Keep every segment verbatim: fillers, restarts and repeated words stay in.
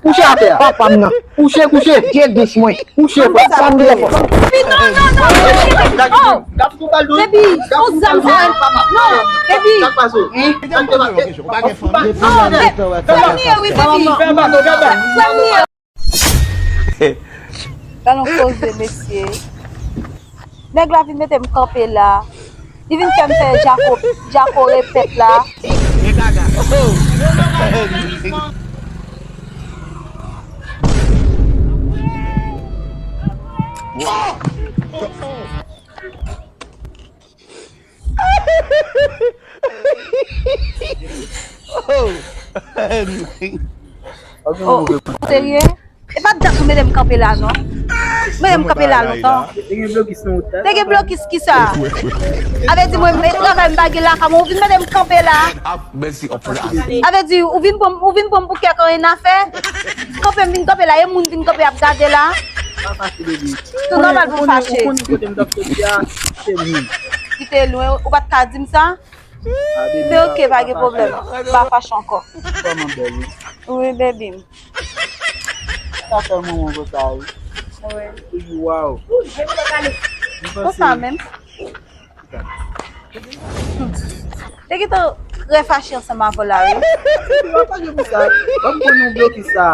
Kouche atè a. Papa m nan. Kouche, kouche. Dye dous mwen. Kouche, frè. Sa m dwe fè. Baby, non, non, non, baby. Oh, baby, son zam sa. Non, baby. Non, baby. Frè m li ye, wi, baby. Frè m li ye. Talon koze, mesye. Nèg la vin mete m kanpe la. Li vin fè m fè jako, jako repèt la. Oh, serye? E pa dat ou mete m kanpe la, non. Mete m kanpe la lontan. Te gen blokis nan wout la. Te gen blokis ki sa? A vle di mwen, men travay m pa gen lakay mwen, ou vin mete m kanpe la. A vle di, ou vin pran m, ou vin pran m pou kèk anyen n a fè. Kanpe m vin kanpe la, e moun vin kanpe ap gade la. Pa fache, baby. Tou nòmal pou m fache. Ou konnen kote m t ap soti a, se moun. Ki te lwen, ou pa t ka di m sa? Ah, baby, men ok, pa gen pwoblèm. M pa fache ankò. Kòman bèl, wi. Wi, baby m. Sa fè manman konsa, wi. Wi. Toujou, waw. Konsa menm. Te gentan trè fache ansanm avè w la, wi. Yo pa gen pou sa. Ban m konn yon blokis sa.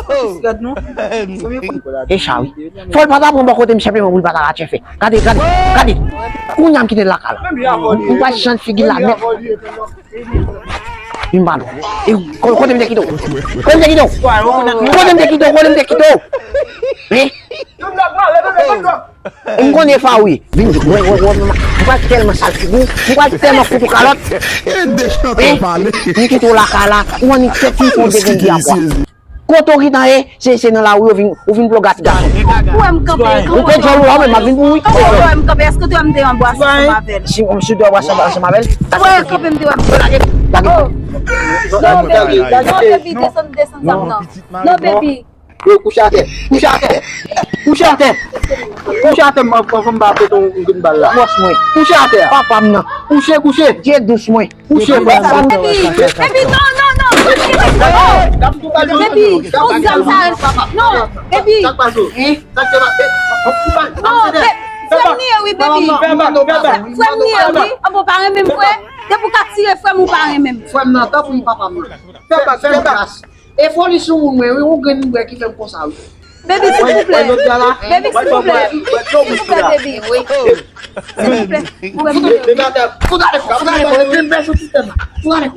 Blokis rèd, non. Premye fwa. E sa, wi. Fò l pa ta pran bò kote m senpleman pou l pa ta ka tchèfè. Gade, gade, gade. Kounye a m kite l lakay la. M, m pral chanj figi l la nèt. Vin ba nou. E ko-, kote m te kite w? Kote m te kite w? Kote m te kite w? Kote m te kite w? Hein? M konnen fa wi. Vin, wè, wè, wè, m pral tèlman sal figi w. M pral tèlman fout ou kalòt. Hein? M kite w lakay la. Ou annik tèt fi fon te vin di a bwa. Kote w gentan ye, se, se nan lari ou vin, ou vin plo gati gason. Ou wè m kanpe. Ou te djòl ou la, men m ap vin pou ou wi. Ou wè m kanpe, èske ou te wè m te anbwase ansanm avè l? Si, si w te anbwase ansanm avè l, ta fè kanpe m te wè m te lage. Lage. Oh. Non, baby. Non, baby, desann, desann zam nan. Non, baby. Yo, kouche atè. Kouche atè. Kouche atè. Kouche atè, m, anvan m ba kote yon grenn bal la. Wòch mwen. Kouche atè. Papa m nan. Kouche, kouche. Dye dous mwen. Kouche, baby, baby, non, non, non. Oh, baby, son zam sa. Non, baby. Non, baby, frè m li ye wi, baby. Frè m li ye wi. An bon, pa renmen m vre. Depi w ka tire frè m, ou pa renmen m. Frè m nan, tanpri, papa m nan. Fè m gras. E foli sou moun mwen, wi, yon grenn bwè ki fè m konsa, wi. Baby, silvouplè. Baby, silvouplè. Silvouplè, baby. Silvouplè. Ou wè m. Fout ale, fout ale, fout ale, fout ale.